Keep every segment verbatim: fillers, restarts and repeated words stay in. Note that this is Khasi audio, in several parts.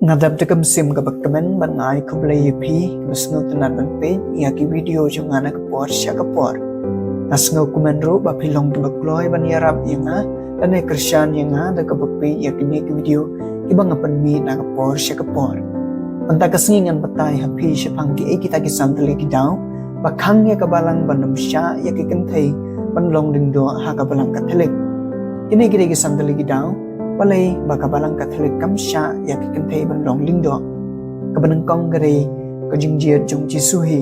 Nga dap da ka mynsiem kaba kmen ban ai khublei ïa phi kiba sngewtynnat ban peit ïa ki video jong nga na ka por sha ka por. Nga sngewkmen ruh ba phi long kiba kloi ban ïarap ïa nga lane kyrshan ïa nga da kaba peit ïa kine ki video kiba nga pynmih na ka por sha ka por. Mynta ka sngi ngan batai ha phi shaphang kiei kita ki san tylli ki daw ba khang ïa ka Balang ban ym shah ïa ki kynthei ban long lyngdoh ha ka Balang Katholik. Kine ki dei ki san tylli ki daw balei ba ka Balang Katholik kam shah ïa ki kynthei ban long lyngdoh. Kaba nyngkong ka dei ka jingjied jong u Jisu hi.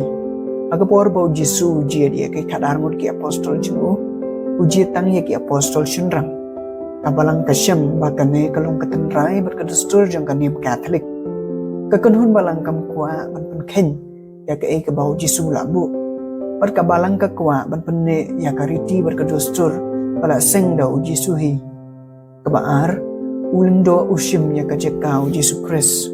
Ha ka por ba u Jisu u jied ïa ki khatar ngut ki apostol jong u, u jied tang ïa ki apostol shynrang. Ka Balang ka shem ba kane ka long ka tynrai bad ka dustur jong ka niam Katholik. Ka kynhun Balang kam kwah ban pynkheiñ ïa kaei kaba u Jisu u la buh. Bad ka Balang ka kwah ban pynneh ïa ka riti bad ka dustur ba la seng da u Jisu hi. Kaba ar, u lyngdoh u shim ïa ka jaka u Jisu Khrist.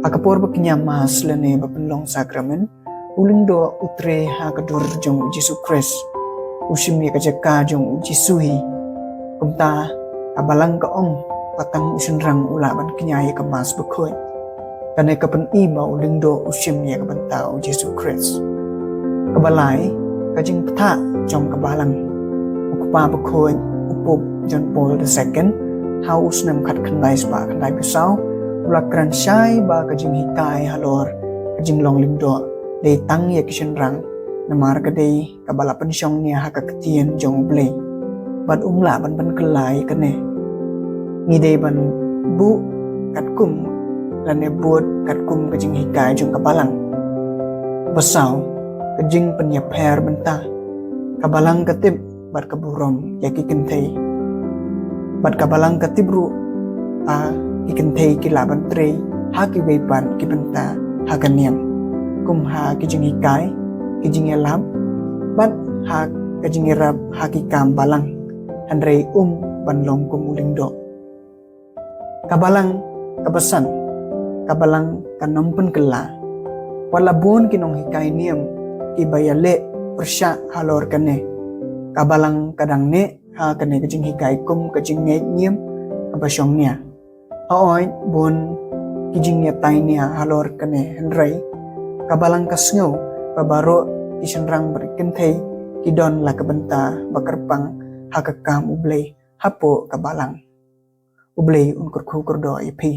Ha ka por ba kñia Mass lane ba pynlong sakramen, u lyngdoh u trei ha ka dur jong u Jisu Khrist. U shim ïa ka jaka jong u Jisu hi. Kumta, ka Balang ka ong ba tang u shynrang u lah ban kñia ïa ka Mass bakhuid. Kane ka pyni ba u lyngdoh u shim ïa ka bynta u Jisu Khrist. Kaba lai, ka jingbthah jong ka Balang. U Kpa Bakhuid, u Pope John Paul the Second, ha u snem khatkhyndai spah khyndaiphew saw, u la kren shai ba ka jinghikai halor ka jinglong lyngdoh dei tang ïa ki shynrang, namar ka dei kaba la pynshong nia ha ka ktien jong U Blei. Bad um lah ban pynkylla ïa kane. Ngi dei ban buh katkum lane bud katkum ka jinghikai jong ka Balang. Ba saw, ka jingpynïapher bynta. Ka Balang ka tip bad ka burom ïa ki kynthei. Bad ka Balang ka tip ruh ba ki kynthei ki lah ban trei ha kiwei pat ki bynta ha ka niam, kum ha ki jinghikai, ki jingïalap, bad ha ka jingïarap ha ki kam Balang. Hynrei um ban long kum u lyngdoh. Ka Balang kaba san, ka Balang kan ym pynkylla. Wat la bun ki nonghikai niam kiba ïaleh pyrshah halor kane, ka Balang ka dang neh ha kane ka jinghikai kum ka jingngeit niam kaba shong nia. Hooid, bun ki jingïatai nia halor kane, hynrei ka Balang ka sngew ba baroh ki shynrang bad ki kynthei ki don la ka bynta ba kyrpang ha ka kam U Blei hapoh ka Balang. U Blei un kyrkhu kyrdoh ïa phi.